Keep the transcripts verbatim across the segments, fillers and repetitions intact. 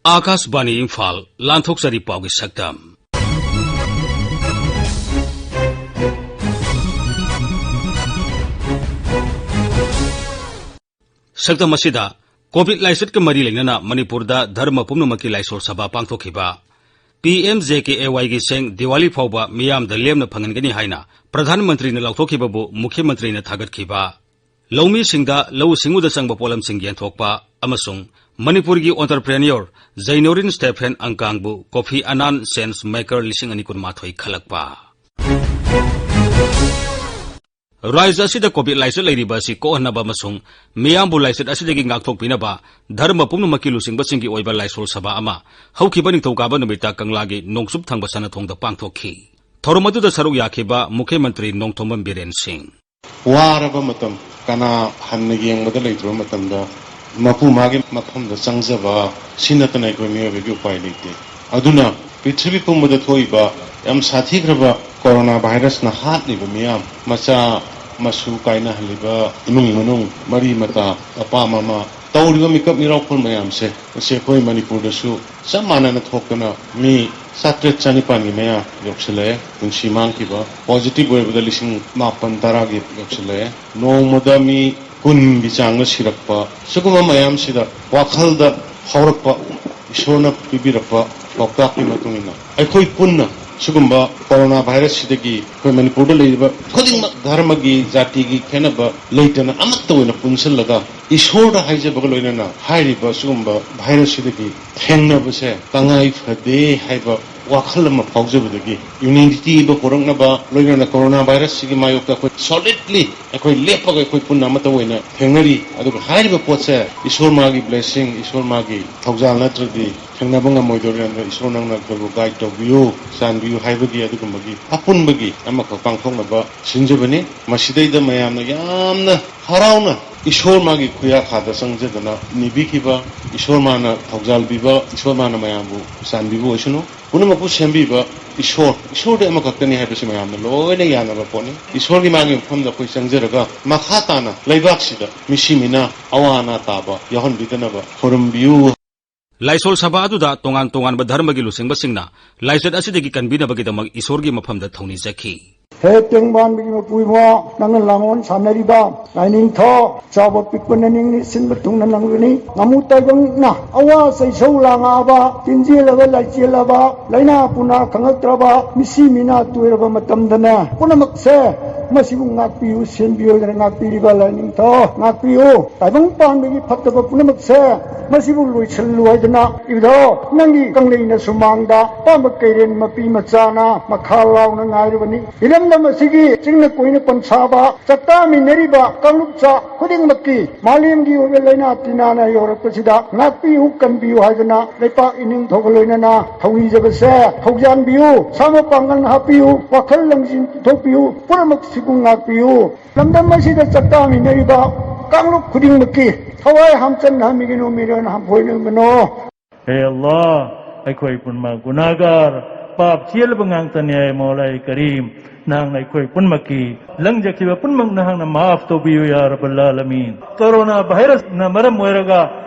ꯑꯥꯀꯥꯁꯕꯥꯅꯤ ꯏꯝꯐꯥꯜ, ꯂꯥꯟꯊꯣꯛꯆꯔꯤ ꯄꯥꯎꯒꯤ ꯁꯛꯇꯝ꯫ ꯁꯛꯇꯝ ꯑꯁꯤꯗ ꯀꯣꯚꯤꯗ ꯂꯥꯏꯆꯠꯀ ꯃꯔꯤ ꯂꯩꯅꯅ ꯃꯅꯤꯄꯨꯔꯗ ꯙꯔꯃ ꯄꯨꯝꯅꯃꯛꯀꯤ ꯂꯥꯏꯁꯣꯜ ꯁꯚꯥ ꯄꯥꯡꯊꯣꯛꯈꯤꯕ, P M J K A ꯋꯥꯏꯒꯤ ꯁꯦꯡ ꯗꯤꯋꯥꯂꯤ ꯐꯥꯎꯕ ꯃꯤꯌꯥꯝꯗ ꯂꯦꯝꯅ ꯐꯪꯍꯟꯒꯅꯤ ꯍꯥꯏꯅ ꯄ꯭ꯔꯙꯥꯟ ꯃꯟꯇ꯭ꯔꯤꯅ ꯂꯥꯎꯊꯣꯛꯈꯤꯕꯕꯨ ꯃꯨꯈ꯭ꯌ ꯃꯟꯇ꯭ꯔꯤꯅ ꯊꯥꯒꯠꯈꯤꯕ, ꯂꯧꯃꯤꯁꯤꯡꯗ ꯂꯧꯎ ꯁꯤꯡꯎꯗ ꯆꯪꯕ ꯄꯣꯠꯂꯝꯁꯤꯡ ꯌꯦꯟꯊꯣꯛꯄ ꯑꯃꯁꯨꯡ ꯃꯅꯤꯄꯨꯔꯒꯤ entrepreneur ꯖꯩꯅꯣꯔꯤꯟ ꯁ꯭ꯇꯦꯐꯦꯟ ꯑꯪꯀꯥꯡꯕꯨ ꯀꯣꯐꯤ ꯑꯅꯥꯟ ꯁꯦꯟꯁ ꯃꯦꯀꯔ ꯂꯤꯁꯤꯡ ꯑꯅꯤ ꯀꯨꯟꯃꯥꯊꯣꯏ ꯈꯜꯂꯛꯄ꯫ ꯔꯥꯖ꯭ꯌ ꯑꯁꯤꯗ ꯀꯣꯚꯤꯗ ꯂꯥꯏꯆꯠ ꯂꯩꯔꯤꯕ ꯑꯁꯤ ꯀꯣꯛꯍꯟꯅꯕ ꯑꯃꯁꯨꯡ ꯃꯤꯌꯥꯝꯕꯨ ꯂꯥꯏꯆꯠ ꯑꯁꯤꯗꯒꯤ ꯉꯥꯛꯊꯣꯛꯄꯤꯅꯕ ꯙꯔꯃ ꯄꯨꯝꯅꯃꯛꯀꯤ ꯂꯨꯆꯤꯡꯕꯁꯤꯡꯒꯤ ꯑꯣꯏꯕ ꯂꯥꯏꯁꯣꯜ ꯁꯚꯥ ꯑꯃ ꯍꯧꯈꯤꯕ ꯅꯤꯡꯊꯧꯀꯥꯕ ꯅꯨꯃꯤꯠꯇ ꯀꯪꯂꯥꯒꯤ ꯅꯣꯡꯆꯨꯞ ꯊꯪꯕ ꯁꯅꯥꯊꯣꯡꯗ ꯄꯥꯡꯊꯣꯛꯈꯤ꯫ ꯊꯧꯔꯝ ꯑꯗꯨꯗ ꯁꯔꯨꯛ ꯌꯥꯈꯤꯕ ꯃꯨꯈ꯭ꯌ ꯃꯟꯇ꯭ꯔꯤ ꯅꯣꯡꯊꯣꯝꯕꯝ ꯕꯤꯔꯦꯟ ꯁꯤꯡ꯫ ꯋꯥꯔꯕ ꯃꯇꯝ, ꯀꯅꯥ ꯍꯟꯅ ꯌꯦꯡꯕꯗ ꯂꯩꯇ꯭ꯔꯕ ꯃꯇꯝꯗ ꯃꯄꯨ ꯃꯥꯒꯤ ꯃꯐꯝꯗ ꯆꯪꯖꯕ, ꯁꯤ ꯅꯠꯇꯅ ꯑꯩꯈꯣꯏ ꯃꯤꯑꯣꯏꯕꯒꯤ ꯎꯄꯥꯏ ꯂꯩꯇꯦ꯫ ꯑꯗꯨꯅ ꯄ꯭ꯔꯤꯊꯤꯕꯤ ꯄꯨꯝꯕꯗ ꯊꯣꯛꯏꯕ ꯌꯥꯝ ꯁꯥꯊꯤꯈ꯭ꯔꯕ ꯀꯣꯔꯣꯅꯥ ꯚꯥꯏꯔꯁꯅ ꯍꯥꯠꯂꯤꯕ ꯃꯤꯌꯥꯝ, ꯃꯆꯥ ꯃꯁꯨ ꯀꯥꯏꯅꯍꯜꯂꯤꯕ ꯏꯃꯨꯡ ꯃꯅꯨꯡ, ꯃꯔꯤ ꯃꯇꯥ, ꯑꯄꯥ ꯃꯃꯥ, ꯇꯧꯔꯤꯕ ꯃꯤꯀꯞ ꯃꯤꯔꯥꯎꯈꯣꯜ ꯃꯌꯥꯝꯁꯦ, ꯃꯁꯤ ꯑꯩꯈꯣꯏ ꯃꯅꯤꯄꯨꯔꯗꯁꯨ ꯆꯞ ꯃꯥꯟꯅꯅ ꯊꯣꯛꯇꯅ ꯃꯤ ꯆꯥꯇ꯭ꯔꯦꯠ ꯆꯅꯤꯄꯥꯟꯒꯤ ꯃꯌꯥ ꯌꯧꯁꯤꯜꯂꯛꯑꯦ ꯄꯨꯟꯁꯤ ꯃꯥꯡꯈꯤꯕ꯫ ꯄꯣꯖꯤꯇꯤꯚ ꯑꯣꯏꯕꯗ ꯂꯤꯁꯤꯡ ꯃꯥꯄꯟ ꯇꯔꯥꯒꯤ ꯌꯧꯁꯤꯜꯂꯛꯑꯦ꯫ ꯅꯣꯡꯃꯗ ꯃꯤ ꯀꯨꯟꯒꯤ ꯆꯥꯡꯗ ꯁꯤꯔꯛꯄ, ꯁꯤꯒꯨꯝꯕ ꯃꯌꯥꯝꯁꯤꯗ ꯋꯥꯈꯜꯗ ꯐꯥꯎꯔꯛꯄ, ꯏꯁꯣꯔꯅ ꯄꯤꯕꯤꯔꯛꯄ ꯄꯥꯎꯇꯥꯛꯀꯤ ꯃꯇꯨꯡ ꯏꯟꯅ ꯑꯩꯈꯣꯏ ꯄꯨꯟꯅ ꯁꯤꯒꯨꯝꯕ ꯀꯣꯔꯣꯅꯥ ꯚꯥꯏꯔꯁꯁꯤꯗꯒꯤ ꯑꯩꯈꯣꯏ ꯃꯅꯤꯄꯨꯔꯗ ꯂꯩꯔꯤꯕ ꯈꯨꯗꯤꯡꯃꯛ, ꯙꯔꯃꯒꯤ, ꯖꯥꯇꯤꯒꯤ ꯈꯦꯠꯅꯕ ꯂꯩꯇꯅ ꯑꯃꯠꯇ ꯑꯣꯏꯅ ꯄꯨꯟꯁꯤꯜꯂꯒ ꯏꯁꯣꯔꯗ ꯍꯥꯏꯖꯕꯒ ꯂꯣꯏꯅꯅ ꯍꯥꯏꯔꯤꯕ ꯁꯤꯒꯨꯝꯕ ꯚꯥꯏꯔꯁꯁꯤꯗꯒꯤ ꯊꯦꯡꯅꯕꯁꯦ ꯇꯉꯥꯏ ꯐꯗꯦ ꯍꯥꯏꯕ ꯋꯥꯈꯜ ꯑꯃ ꯐꯥꯎꯖꯕꯗꯒꯤ, ꯌꯨꯅꯤꯇꯤ ꯑꯃ ꯄꯨꯔꯛꯅꯕ, ꯂꯣꯏꯅꯅ ꯀꯣꯔꯣꯅꯥ ꯚꯥꯏꯔꯁꯁꯤꯒꯤ ꯃꯥꯌꯣꯛꯇ ꯑꯩꯈꯣꯏ ꯁꯣꯂꯤꯗꯂꯤ ꯑꯩꯈꯣꯏ ꯂꯦꯞꯄꯒ ꯑꯩꯈꯣꯏ ꯄꯨꯟꯅ ꯑꯃꯠꯇ ꯑꯣꯏꯅ ꯊꯦꯡꯅꯔꯤ꯫ ꯑꯗꯨꯒ ꯍꯥꯏꯔꯤꯕ ꯄꯣꯠꯁꯦ ꯏꯁꯣꯔ ꯃꯥꯒꯤ ꯕ꯭ꯂꯦꯁꯤꯡ, ꯏꯁꯣꯔ ꯃꯥꯒꯤ ꯊꯧꯖꯥꯜ ꯅꯠꯇ꯭ꯔꯗꯤ ꯊꯦꯡꯅꯕ ꯉꯝꯃꯣꯏꯗꯧꯔꯤꯕꯅꯤꯅ, ꯏꯁꯣꯔ ꯅꯪꯅ ꯑꯩꯈꯣꯏꯕꯨ ꯒꯥꯏꯗ ꯇꯧꯕꯤꯌꯨ, ꯆꯥꯟꯕꯤꯌꯨ ꯍꯥꯏꯕꯒꯤ ꯑꯗꯨꯒꯨꯝꯕꯒꯤ ꯑꯄꯨꯟꯕꯒꯤ ꯑꯃꯈꯛ ꯄꯥꯡꯊꯣꯛꯅꯕ ꯁꯤꯟꯖꯕꯅꯤ꯫ ꯃꯁꯤꯗꯩꯗ ꯃꯌꯥꯝꯅ ꯌꯥꯝꯅ ꯍꯔꯥꯎꯅ ꯏꯁꯣꯔ ꯃꯥꯒꯤ ꯈꯨꯌꯥꯈꯥꯗ ꯆꯪꯖꯗꯅ ꯅꯤꯕꯤꯈꯤꯕ, ꯏꯁꯣꯔ ꯃꯥꯅ ꯊꯧꯖꯥꯜꯕꯤꯕ, ꯏꯁꯣꯔ ꯃꯥꯅ ꯃꯌꯥꯝꯕꯨ ꯆꯥꯟꯕꯤꯕ ꯑꯣꯏꯁꯅꯨ꯫ ꯄꯨꯝꯅꯃꯛꯄꯨ ꯁꯦꯝꯕꯤꯕ ꯏꯁꯣꯔ, ꯏꯁꯣꯔꯗꯤ ꯑꯃꯈꯛꯇꯅꯤ ꯍꯥꯏꯕꯁꯤ ꯃꯌꯥꯝꯅ ꯂꯣꯏꯅ ꯌꯥꯅꯕ ꯄꯣꯠꯅꯤ꯫ ꯏꯁꯣꯔꯒꯤ ꯃꯥꯒꯤ ꯃꯐꯝꯗ ꯑꯩꯈꯣꯏ ꯆꯪꯖꯔꯒ ꯃꯈꯥ ꯇꯥꯅ ꯂꯩꯕꯥꯛꯁꯤꯗ ꯃꯤꯁꯤ ꯃꯤꯅꯥ ꯑꯋꯥ ꯑꯅꯥ ꯇꯥꯕ ꯌꯥꯎꯍꯟꯕꯤꯗꯅꯕ ꯈꯨꯔꯨꯝꯕꯤꯌꯨ꯫ ꯂꯥꯏꯁꯣꯜ ꯁꯚꯥ ꯑꯗꯨꯗ ꯇꯣꯉꯥꯟ ꯇꯣꯉꯥꯟꯕ ꯙꯔꯃꯒꯤ ꯂꯨꯆꯤꯡꯕꯁꯤꯡꯅ ꯂꯥꯏꯆꯠ ꯑꯁꯤꯗꯒꯤ ꯀꯟꯕꯤꯅꯕꯒꯤꯗꯃꯛ ꯏꯁꯣꯔꯒꯤ ꯃꯐꯝꯗ ꯊꯧꯅꯤꯖꯈꯤ꯫ ꯍꯦ ꯇꯦꯡꯕꯥꯟꯕꯒꯤ ꯃꯄꯨ ꯏꯕꯨꯡꯉꯣ, ꯅꯪꯅ ꯂꯥꯡꯑꯣꯟ ꯁꯥꯟꯅꯔꯤꯕ ꯂꯥꯏꯅꯤꯡꯊꯧ, ꯆꯥꯎꯕ ꯄꯤꯛꯄ ꯅꯅꯤꯡꯅꯤ, ꯁꯤꯟꯕ ꯊꯨꯡꯅ ꯅꯪꯕꯅꯤ꯫ ꯉꯥꯃꯨ ꯇꯥꯏꯕꯪꯅ ꯑꯋꯥ ꯆꯩꯁꯧ ꯂꯥꯡꯉꯛꯑꯕ, ꯇꯤꯟꯖꯦꯜꯂꯕ ꯂꯥꯏꯆꯦꯜꯂꯕ, ꯂꯥꯏꯅꯥ ꯄꯨꯅꯥ ꯈꯪꯉꯛꯇ꯭ꯔꯕ, ꯃꯤꯁꯤ ꯃꯤꯅꯥ ꯇꯣꯏꯔꯕ ꯃꯇꯝꯗꯅꯦ, ꯄꯨꯝꯅꯃꯛꯁꯦ ꯃꯁꯤꯕꯨ ꯉꯥꯛꯄꯤꯌꯨ, ꯁꯦꯝꯕꯤꯌꯨ ꯍꯥꯏꯗꯅ ꯉꯥꯛꯄꯤꯔꯤꯕ ꯂꯥꯏꯅꯤꯡꯊꯧ, ꯉꯥꯛꯄꯤꯌꯨ꯫ ꯇꯥꯏꯕꯪ ꯄꯥꯟꯕꯒꯤ ꯐꯠꯇꯕ ꯄꯨꯝꯅꯃꯛꯁꯦ ꯃꯁꯤꯕꯨ ꯂꯣꯏꯁꯤꯜꯂꯨ ꯍꯥꯏꯗꯅ ꯏꯕꯨꯙꯧ ꯅꯪꯒꯤ ꯀꯪꯂꯩꯅ ꯁꯨꯃꯥꯡꯗ ꯄꯥꯝꯕ ꯀꯩꯔꯦꯟ ꯃꯄꯤ ꯃꯆꯥꯅ ꯃꯈꯥ ꯂꯥꯎꯅ ꯉꯥꯏꯔꯕꯅꯤ꯫ ꯏꯔꯝꯗꯝ ꯑꯁꯤꯒꯤ ꯆꯤꯡꯅ ꯀꯣꯏꯅ ꯄꯟꯁꯥꯕ ꯆꯥꯛꯇꯥꯃꯤꯟꯅꯔꯤꯕ ꯀꯥꯡꯂꯨꯞ ꯆꯥ ꯈꯨꯗꯤꯡꯃꯛꯀꯤ ꯃꯥꯂꯦꯝꯒꯤ ꯑꯣꯏꯕ ꯂꯥꯏꯅꯥ ꯇꯤꯟꯅꯥꯅ ꯌꯧꯔꯛꯄꯁꯤꯗ ꯉꯥꯛꯄꯤꯌꯨ, ꯀꯟꯕꯤꯌꯨ ꯍꯥꯏꯗꯅ ꯂꯩꯄꯥꯛ ꯏꯅꯤꯡꯊꯧꯒ ꯂꯣꯏꯅꯅ ꯊꯧꯅꯤꯖꯕꯁꯦ ꯊꯧꯖꯥꯟꯕꯤꯌꯨ, ꯁꯥꯃ ꯄꯥꯡꯒꯜ ꯍꯥꯞꯄꯤꯌꯨ, ꯋꯥꯈꯜ ꯂꯪꯁꯤꯟ ꯄꯨꯊꯣꯛꯄꯤꯌꯨ, ꯄꯨꯝꯅꯃꯛꯁꯤꯕꯨ ꯉꯥꯛꯄꯤꯌꯨ꯫ ꯂꯝꯗꯝ ꯑꯁꯤꯗ ꯆꯥꯛꯇꯥꯃꯤꯟꯅꯔꯤꯕ ꯀꯥꯡꯂꯨꯞ ꯈꯨꯗꯤꯡꯃꯛꯀꯤ ꯊꯋꯥꯏ ꯍꯥꯝꯆꯟ ꯍꯥꯝꯕꯤꯒꯅꯨ, ꯃꯤꯔꯣꯟ ꯍꯥꯝꯐꯣꯏꯅꯒꯅꯨ꯫ ꯍꯦ ꯑꯜꯂꯥꯍ, ꯑꯩꯈꯣꯏ ꯄꯨꯝꯅꯃꯛ ꯒꯨꯅꯥꯒꯥꯔ, ꯄꯥꯞ ꯆꯦꯜꯂꯕ ꯉꯥꯛꯇꯅꯤ꯫ ꯍꯦ ꯃꯧꯂꯥꯏ ꯀꯔꯤꯝ, ꯅꯍꯥꯛꯅ ꯑꯩꯈꯣꯏ ꯄꯨꯝꯅꯃꯛꯀꯤ ꯂꯪꯖꯈꯤꯕ ꯄꯨꯝꯅꯃꯛ ꯅꯍꯥꯛꯅ ꯃꯥꯐ ꯇꯧꯕꯤꯌꯨ, ꯌꯥ ꯔꯕꯜ ꯑꯥꯂꯃꯤꯟ꯫ ꯀꯣꯔꯣꯅꯥ ꯚꯥꯏꯔꯁꯅ ꯃꯔꯝ ꯑꯣꯏꯔꯒ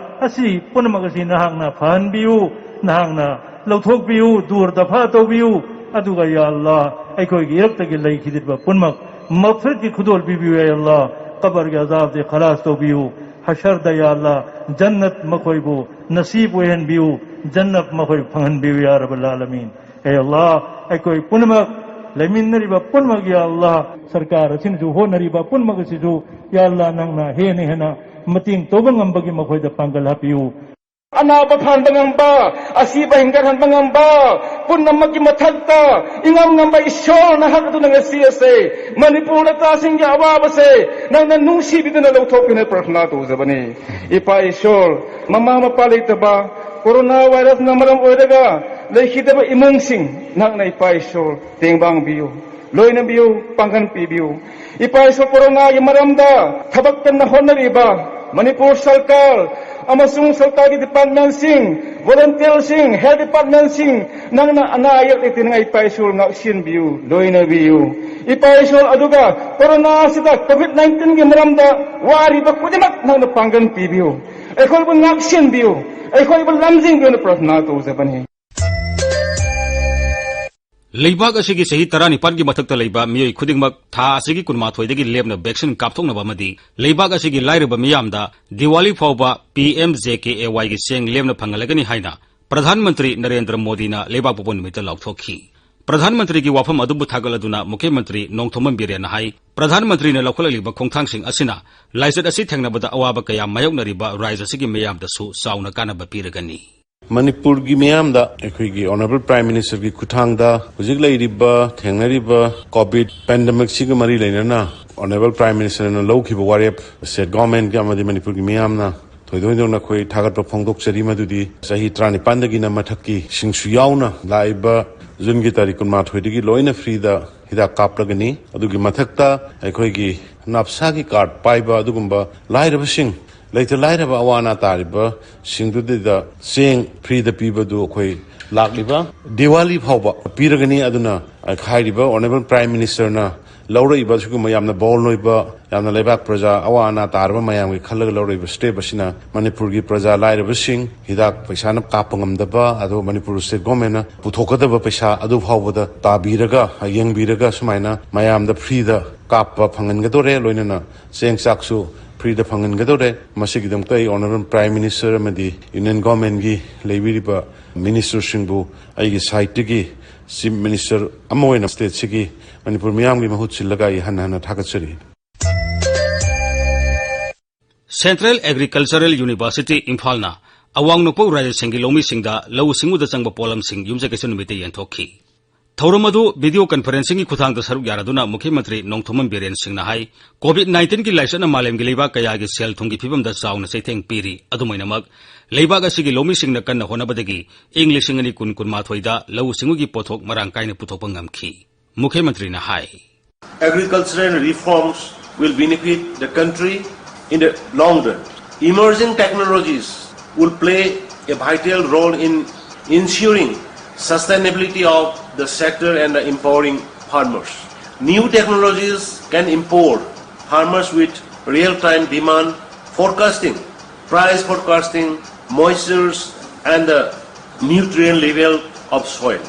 ꯑꯁꯤ ꯄꯨꯝꯅꯃꯛ ꯑꯁꯤ ꯅꯍꯥꯛꯅ ꯐꯍꯟꯕꯤꯌꯨ, ꯅꯍꯥꯛꯅ ꯂꯧꯊꯣꯛꯄꯤꯌꯨ, ꯗꯨꯔ ꯗꯐꯥ ꯇꯧꯕꯤꯌꯨ꯫ ꯑꯗꯨꯒ ꯌꯥ ꯑꯜꯂꯥꯍ, ꯑꯩꯈꯣꯏꯒꯤ ꯏꯔꯛꯇꯒꯤ ꯂꯩꯈꯤꯗ꯭ꯔꯤꯕ ꯄꯨꯝꯅꯃꯛ ꯃꯐꯔꯠꯀꯤ ꯈꯨꯗꯣꯜ ꯄꯤꯕꯤꯌꯨ꯫ ꯌꯥ ꯑꯜꯂꯥꯍ, ꯀꯕꯔꯒꯤ ꯑꯖꯥꯕꯗꯒꯤ ꯈꯂꯥꯁ ꯇꯧꯕꯤꯌꯨ꯫ ꯍꯁꯔꯗ ꯌꯥ ꯑꯜꯂꯥꯍ, ꯖꯟꯅꯠ ꯃꯈꯣꯏꯕꯨ ꯅꯁꯤꯕ ꯑꯣꯏꯍꯟꯕꯤꯌꯨ, ꯖꯟꯅꯠ ꯃꯈꯣꯏꯕꯨ ꯐꯪꯍꯟꯕꯤꯌꯨ, ꯌꯥ ꯔꯕꯜ ꯑꯥꯂꯃꯤꯟ꯫ ꯍꯦ ꯑꯜꯂꯥꯍ, ꯑꯩꯈꯣꯏ ꯄꯨꯝꯅꯃꯛ ꯂꯩꯃꯤꯟꯅꯔꯤꯕ ꯄꯨꯝꯅꯃꯛ, ꯌꯥ ꯑꯜꯂꯥꯍ, ꯁꯔꯀꯥꯔ ꯑꯁꯤꯅꯁꯨ ꯍꯣꯠꯅꯔꯤꯕ ꯄꯨꯝꯅꯃꯛ ꯑꯁꯤꯁꯨ, ꯌꯥ ꯑꯜꯂꯥꯍ, ꯅꯪꯅ ꯍꯦꯟꯅ ꯍꯦꯟꯅ ꯃꯇꯦꯡ ꯇꯧꯕ ꯉꯝꯕꯒꯤ ꯃꯈꯣꯏꯗ ꯄꯥꯡꯒꯜ ꯍꯥꯞꯄꯤꯌꯨ꯫ ꯑꯅꯥꯕ ꯐꯍꯟꯕ ꯉꯝꯕ, ꯑꯁꯤꯕ ꯍꯤꯡꯒꯠꯍꯟꯕ ꯉꯝꯕ, ꯄꯨꯝꯅꯃꯛꯀꯤ ꯃꯊꯛꯇ ꯏꯉꯝ ꯉꯝꯕ ꯏꯁꯣꯔ ꯅꯍꯥꯛ ꯑꯗꯨꯅ ꯉꯁꯤ ꯑꯁꯦ ꯃꯅꯤꯄꯨꯔ ꯅꯆꯥꯁꯤꯡꯒꯤ ꯑꯋꯥꯕꯁꯦ ꯅꯪꯅ ꯅꯨꯡꯁꯤꯕꯤꯗꯨꯅ ꯂꯧꯊꯣꯛꯄꯤꯅ ꯄ꯭ꯔꯊꯅꯥ ꯇꯧꯖꯕꯅꯤ꯫ ꯏꯄꯥ ꯏꯁꯣꯔ, ꯃꯃꯥ ꯃꯄꯥ ꯂꯩꯇꯕ, ꯀꯣꯔꯣꯅꯥ ꯚꯥꯏꯔꯁꯅ ꯃꯔꯝ ꯑꯣꯏꯔꯒ ꯂꯩꯈꯤꯗꯕ ꯏꯃꯨꯡꯁꯤꯡ ꯅꯍꯥꯛꯅ ꯏꯄꯥ ꯏꯁꯣꯔ ꯇꯦꯡꯕꯥꯡꯕꯤꯌꯨ, ꯂꯣꯏꯅꯕꯤꯌꯨ, ꯄꯥꯡꯒꯟ ꯄꯤꯕꯤꯌꯨ꯫ ꯏꯄꯥ ꯏꯁꯣꯔ, ꯀꯣꯔꯣꯅꯥꯒꯤ ꯃꯔꯝꯗ ꯊꯕꯛ ꯀꯟꯅ ꯍꯣꯠꯅꯔꯤꯕ ꯃꯅꯤꯄꯨꯔ ꯁꯔꯀꯥꯔ ꯑꯃꯁꯨꯡ ꯁꯔꯀꯥꯔꯒꯤ ꯗꯤꯄꯥꯔꯠꯃꯦꯟꯁꯤꯡ, ꯚꯣꯂꯨꯟꯇꯤꯌꯔꯁꯤꯡ, ꯍꯦꯜꯊ ꯗꯤꯄꯥꯔꯠꯃꯦꯟꯁꯤꯡ, ꯅꯪꯅ ꯑꯅꯥ ꯑꯌꯦꯛ ꯂꯩꯇꯅꯉꯥꯏ ꯏꯄꯥ ꯏꯁꯣꯔ ꯉꯥꯛꯁꯦꯟꯕꯤꯌꯨ, ꯂꯣꯏꯅꯕꯤꯌꯨ꯫ ꯏꯄꯥ ꯏꯁꯣꯔ, ꯑꯗꯨꯒ ꯀꯣꯔꯣꯅꯥ ꯑꯁꯤꯗ ꯀꯣꯚꯤꯗ ꯅꯥꯏꯟꯇꯤꯟꯒꯤ ꯃꯔꯝꯗ ꯋꯥꯔꯤꯕ ꯈꯨꯗꯤꯡꯃꯛ ꯅꯪꯅ ꯄꯥꯡꯒꯟ ꯄꯤꯕꯤꯌꯨ꯫ ꯑꯩꯈꯣꯏꯕꯨ ꯉꯥꯛꯁꯦꯟꯕꯤꯌꯨ, ꯑꯩꯈꯣꯏꯕꯨ ꯂꯝꯖꯤꯡꯕꯤꯌꯨꯅ ꯄ꯭ꯔꯊꯅꯥ ꯇꯧꯖꯕꯅꯤ꯫ ꯂꯩꯕꯥꯛ ꯑꯁꯤꯒꯤ ꯆꯍꯤ ꯇꯔꯥꯅꯤꯄꯥꯟꯒꯤ ꯃꯊꯛꯇ ꯂꯩꯕ ꯃꯤꯑꯣꯏ ꯈꯨꯗꯤꯡꯃꯛ ꯊꯥ ꯑꯁꯤꯒꯤ ꯀꯨꯟꯃꯥꯊꯣꯏꯗꯒꯤ ꯂꯦꯞꯅ vaccine ꯀꯥꯞꯊꯣꯛꯅꯕ ꯑꯃꯗꯤ ꯂꯩꯕꯥꯛ ꯑꯁꯤꯒꯤ ꯂꯥꯏꯔꯕ ꯃꯤꯌꯥꯝꯗ ꯗꯤꯋꯥꯂꯤ ꯐꯥꯎꯕ P M J K A Y ꯒꯤ ꯆꯦꯡ ꯂꯦꯝꯅ ꯐꯪꯍꯜꯂꯒꯅꯤ ꯍꯥꯏꯅ ꯄ꯭ꯔꯙꯥꯟ ꯃꯟꯇ꯭ꯔꯤ ꯅꯔꯦꯟꯗ꯭ꯔ ꯃꯣꯗꯤꯅ ꯂꯩꯕꯥꯛꯄꯣꯛꯄ ꯅꯨꯃꯤꯠꯇ ꯂꯥꯎꯊꯣꯛꯈꯤ꯫ ꯄ꯭ꯔꯙꯥꯟ ꯃꯟꯇ꯭ꯔꯤꯒꯤ ꯋꯥꯐꯝ ꯑꯗꯨꯕꯨ ꯊꯥꯒꯠꯂꯗꯨꯅ ꯃꯨꯈ꯭ꯌ ꯃꯟꯇ꯭ꯔꯤ ꯅꯣꯡꯊꯣꯝꯕꯝ ꯕꯤꯔꯦꯟꯅ ꯍꯥꯏ, ꯄ꯭ꯔꯙꯥꯟ ꯃꯟꯇ꯭ꯔꯤꯅ ꯂꯧꯈꯠꯂꯛꯂꯤꯕ ꯈꯣꯡꯊꯥꯡꯁꯤꯡ ꯑꯁꯤꯅ ꯂꯥꯏꯆꯠ ꯑꯁꯤ ꯊꯦꯡꯅꯕꯗ ꯑꯋꯥꯕ ꯀꯌꯥ ꯃꯥꯌꯣꯛꯅꯔꯤꯕ ꯔꯥꯏꯖ꯭ꯌ ꯑꯁꯤꯒꯤ ꯃꯤꯌꯥꯝꯗꯁꯨ ꯆꯥꯎꯅ ꯀꯥꯟꯅꯕ ꯄꯤꯔꯒꯅꯤ꯫ ꯃꯅꯤꯄꯨꯔꯒꯤ ꯃꯤꯌꯥꯝꯗ ꯑꯩꯈꯣꯏꯒꯤ Honourable Prime Ministerꯒꯤ ꯈꯨꯠꯊꯥꯡꯗ ꯍꯧꯖꯤꯛ ꯂꯩꯔꯤꯕ, ꯊꯦꯡꯅꯔꯤꯕ COVID pandemicꯁꯤꯒ ꯃꯔꯤ ꯂꯩꯅꯅ Honourable Prime Ministerꯅ ꯂꯧꯈꯤꯕ ꯋꯥꯔꯦꯞ State Governmentꯀꯤ ꯑꯃꯗꯤ ꯃꯅꯤꯄꯨꯔꯒꯤ ꯃꯤꯌꯥꯝꯅ ꯊꯣꯏꯗꯣꯛ ꯍꯦꯟꯗꯣꯛꯅ ꯑꯩꯈꯣꯏ ꯊꯥꯒꯠꯄ ꯐꯣꯡꯗꯣꯛꯆꯔꯤ꯫ ꯃꯗꯨꯗꯤ ꯆꯍꯤ ꯇꯔꯥꯅꯤꯄꯥꯟꯗꯒꯤꯅ ꯃꯊꯛꯀꯤ ꯁꯤꯡꯁꯨ ꯌꯥꯎꯅ ꯂꯥꯛꯏꯕ Juneꯒꯤ ꯇꯥꯔꯤꯛ ꯀꯨꯟꯃꯥꯊꯣꯏꯗꯒꯤ ꯂꯣꯏꯅ freeꯗ ꯍꯤꯗꯥꯛ ꯀꯥꯞꯂꯒꯅꯤ꯫ ꯑꯗꯨꯒꯤ ꯃꯊꯛꯇ ꯑꯩꯈꯣꯏꯒꯤ ꯅꯞꯁꯥꯒꯤ card ꯄꯥꯏꯕ ꯑꯗꯨꯒꯨꯝꯕ ꯂꯥꯏꯔꯕꯁꯤꯡ, ꯂꯩꯇ ꯂꯥꯏꯔꯕ ꯑꯋꯥ ꯑꯅꯥ ꯇꯥꯔꯤꯕꯁꯤꯡꯗꯨꯗ ꯆꯦꯡ freeꯗ ꯄꯤꯕꯗꯨ ꯑꯩꯈꯣꯏ ꯂꯥꯛꯂꯤꯕ ꯗꯤꯋꯥꯂꯤ ꯐꯥꯎꯕ ꯄꯤꯔꯒꯅꯤ꯫ ꯑꯗꯨꯅ ꯍꯥꯏꯔꯤꯕ Honourable Prime Ministerꯅ ꯂꯧꯔꯛꯏꯕ ꯑꯁꯤꯒꯨꯝꯕ ꯌꯥꯝꯅ bold ꯑꯣꯏꯕ, ꯌꯥꯝꯅ ꯂꯩꯕꯥꯛ ꯄ꯭ꯔꯖꯥ ꯑꯋꯥ ꯑꯅꯥ ꯇꯥꯔꯕ ꯃꯌꯥꯝꯒꯤ ꯈꯜꯂꯒ ꯂꯧꯔꯛꯏꯕ step ꯑꯁꯤꯅ ꯃꯅꯤꯄꯨꯔꯒꯤ ꯄ꯭ꯔꯖꯥ ꯂꯥꯏꯔꯕꯁꯤꯡ, ꯍꯤꯗꯥꯛ ꯄꯩꯁꯥꯅ ꯀꯥꯞꯄ ꯉꯝꯗꯕ, ꯑꯗꯨꯒ ꯃꯅꯤꯄꯨꯔ State Governmentꯅ ꯄꯨꯊꯣꯛꯀꯗꯕ ꯄꯩꯁꯥ ꯑꯗꯨ ꯐꯥꯎꯕꯗ ꯇꯥꯕꯤꯔꯒ, ꯌꯦꯡꯕꯤꯔꯒ ꯁꯨꯃꯥꯏꯅ ꯃꯌꯥꯝꯗ freeꯗ ꯀꯥꯞꯄ ꯐꯪꯍꯟꯒꯗꯣꯔꯦ꯫ ꯂꯣꯏꯅꯅ ꯆꯦꯡ ꯆꯥꯛꯁꯨ freeꯗ ꯐꯪꯍꯟꯒꯗꯣꯔꯦ꯫ ꯃꯁꯤꯒꯤꯗꯃꯛꯇ ꯑꯩ Honourable Prime Minister ꯑꯃꯗꯤ Union Governmentꯀꯤ ꯂꯩꯕꯤꯔꯤꯕ ministerꯁꯤꯡꯕꯨ ꯑꯩꯒꯤ sideꯇꯒꯤ Chief Minister ꯑꯃ ꯑꯣꯏꯅ stateꯁꯤꯒꯤ ꯃꯅꯤꯄꯨꯔ ꯃꯤꯌꯥꯝꯒꯤ ꯃꯍꯨꯠ ꯁꯤꯜꯂꯒ ꯑꯩ ꯍꯟꯅ ꯍꯟꯅ ꯊꯥꯒꯠꯆꯔꯤ꯫ Central Agricultural University ꯏꯝꯐꯥꯜꯅ ꯑꯋꯥꯡ ꯅꯣꯡꯄꯣꯛ ꯔꯥꯏꯖ꯭ꯌꯁꯤꯡꯒꯤ ꯂꯧꯃꯤꯁꯤꯡꯗ ꯂꯧꯎ ꯁꯤꯡꯎꯗ ꯆꯪꯕ ꯄꯣꯠꯂꯝꯁꯤꯡ ꯌꯨꯝꯖꯀꯩꯁ ꯅꯨꯃꯤꯠꯇ ꯌꯦꯟꯊꯣꯛꯈꯤ꯫ ꯊꯧꯔꯝ ꯑꯗꯨ video conferencingꯒꯤ ꯈꯨꯠꯊꯥꯡꯗ ꯁꯔꯨꯛ ꯌꯥꯔꯗꯨꯅ ꯃꯨꯈ꯭ꯌ ꯃꯟꯇ꯭ꯔꯤ ꯅꯣꯡꯊꯣꯝꯕꯝ ꯕꯤꯔꯦꯟ ꯁꯤꯡꯅ ꯍꯥꯏ, COVID nineteenꯒꯤ ꯂꯥꯏꯆꯠꯅ ꯃꯥꯂꯦꯝꯒꯤ ꯂꯩꯕꯥꯛ ꯀꯌꯥꯒꯤ ꯁꯦꯜ ꯊꯨꯝꯒꯤ ꯐꯤꯕꯝꯗ ꯆꯥꯎꯅ ꯆꯩꯊꯦꯡ ꯄꯤꯔꯤ꯫ ꯑꯗꯨꯝ ꯑꯣꯏꯅꯃꯛ, ꯂꯩꯕꯥꯛ ꯑꯁꯤꯒꯤ ꯂꯧꯃꯤꯁꯤꯡꯅ ꯀꯟꯅ ꯍꯣꯠꯅꯕꯗꯒꯤ ꯏꯪ ꯂꯤꯁꯤꯡ ꯑꯅꯤ ꯀꯨꯟ ꯀꯨꯟꯃꯥꯊꯣꯏꯗ ꯂꯧꯎ ꯁꯤꯡꯎꯒꯤ ꯄꯣꯠꯊꯣꯛ ꯃꯔꯥꯡ ꯀꯥꯏꯅ ꯄꯨꯊꯣꯛꯄ ꯉꯝꯈꯤ꯫ ꯃꯨꯈ꯭ꯌ ꯃꯟꯇ꯭ꯔꯤꯅ ꯍꯥꯏ, Agricultural reforms will benefit the country in the long run. Emerging technologies will play a vital role in ensuring sustainability of the sector and empowering farmers. New technologies can empower farmers with real-time demand forecasting, Price forecasting, moistures, and the nutrient level of soil.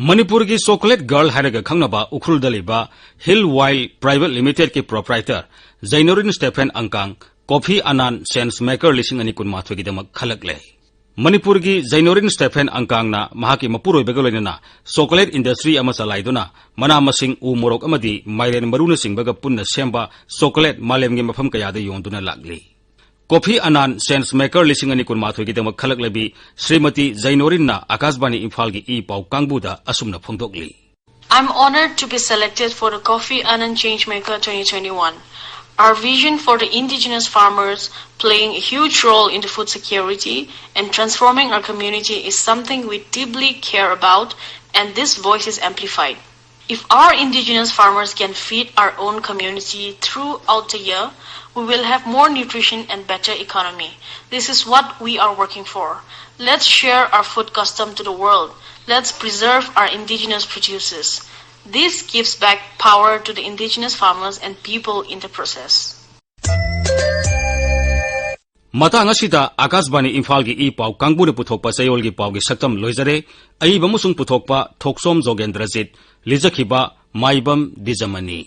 ꯃꯅꯤꯄꯨꯔꯒꯤ chocolate ꯒꯔꯜ ꯍꯥꯏꯔꯒ ꯈꯪꯅꯕ ꯎꯈ꯭ꯔꯨꯜꯗ ꯂꯩꯕ hill wild private ꯂꯤꯃꯤꯇꯦꯗꯀꯤ proprietor Jeinorin Stephen Angkang coffee ꯑꯅꯥꯟ ꯁꯦꯟꯁ maker ꯂꯤꯁꯤꯡ ꯑꯅꯤ ꯀꯨꯟꯃꯥꯊꯣꯏꯒꯤꯗꯃꯛ ꯈꯜꯂꯛꯂꯦ꯫ ꯃꯅꯤꯄꯨꯔꯒꯤ ꯖꯩꯅꯣꯔꯤꯟ ꯁ꯭ꯇꯦꯐꯦꯟ ꯑꯪꯀꯥꯡꯅ ꯃꯍꯥꯛꯀꯤ ꯃꯄꯨꯔꯣꯏꯕꯒ ꯂꯣꯏꯅꯅ ꯆꯣꯀꯣꯂꯦꯠ ꯏꯟꯗꯁꯇ꯭ꯔꯤ ꯑꯃ ꯆꯂꯥꯏꯗꯨꯅ ꯃꯅꯥ ꯃꯁꯤꯡ, ꯎ ꯃꯣꯔꯣꯛ ꯑꯃꯗꯤ ꯃꯥꯏꯔꯦꯟ ꯃꯔꯨꯅꯆꯤꯡꯕꯒ ꯄꯨꯟꯅ ꯁꯦꯝꯕ ꯆꯣꯀꯣꯂꯦꯠ ꯃꯥꯂꯦꯝꯒꯤ ꯃꯐꯝ ꯀꯌꯥꯗ ꯌꯣꯟꯗꯨꯅ ꯂꯥꯛꯂꯤ꯫ ꯀꯣꯐꯤ ꯑꯅꯥꯟ ꯁꯦꯟꯁ ꯃꯦꯀꯔ ꯂꯤꯁꯤꯡ ꯑꯅꯤ ꯀꯨꯟꯃꯥꯊꯣꯏꯒꯤꯗꯃꯛ ꯈꯜꯂꯛꯂꯕꯤ ꯁ꯭ꯔꯤꯃꯇꯤ ꯖꯩꯅꯣꯔꯤꯟꯅ ꯑꯥꯀꯥꯁꯕꯥꯅꯤ ꯏꯝꯐꯥꯜꯒꯤ ꯏ ꯄꯥꯎ ꯀꯥꯡꯕꯨꯗ ꯑꯁꯨꯝꯅ ꯐꯣꯡꯗꯣꯛꯂꯤ꯫ I'm honored to be selected for the Coffee Anand Changemaker twenty twenty-one. Our vision for the indigenous farmers playing a huge role in the food security and transforming our community is something we deeply care about, and this voice is amplified. If our indigenous farmers can feed our own community throughout the year, we will have more nutrition and better economy. This is what we are working for. Let's share our food custom to the world. Let's preserve our indigenous producers. This gives back power to the indigenous farmers and people in the process. ꯃꯇꯥꯡ ꯑꯁꯤꯗ ꯑꯥꯀꯥꯁꯕꯥꯅꯤ ꯏꯝꯐꯥꯜꯒꯤ E ꯄꯥꯎ ꯀꯥꯡꯕꯨꯅ ꯄꯨꯊꯣꯛꯄ ꯆꯌꯣꯜꯒꯤ ꯄꯥꯎꯒꯤ ꯁꯛꯇꯝ ꯂꯣꯏꯖꯔꯦ꯫ ꯑꯏꯕ ꯑꯃꯁꯨꯡ ꯄꯨꯊꯣꯛꯄ ꯊꯣꯛꯆꯣꯝ ꯖꯣꯒꯦꯟꯗ꯭ꯔꯖꯤꯠ, ꯂꯤꯖꯈꯤꯕ ꯃꯥꯏꯕꯝ ꯗꯤꯖꯃꯅꯤ꯫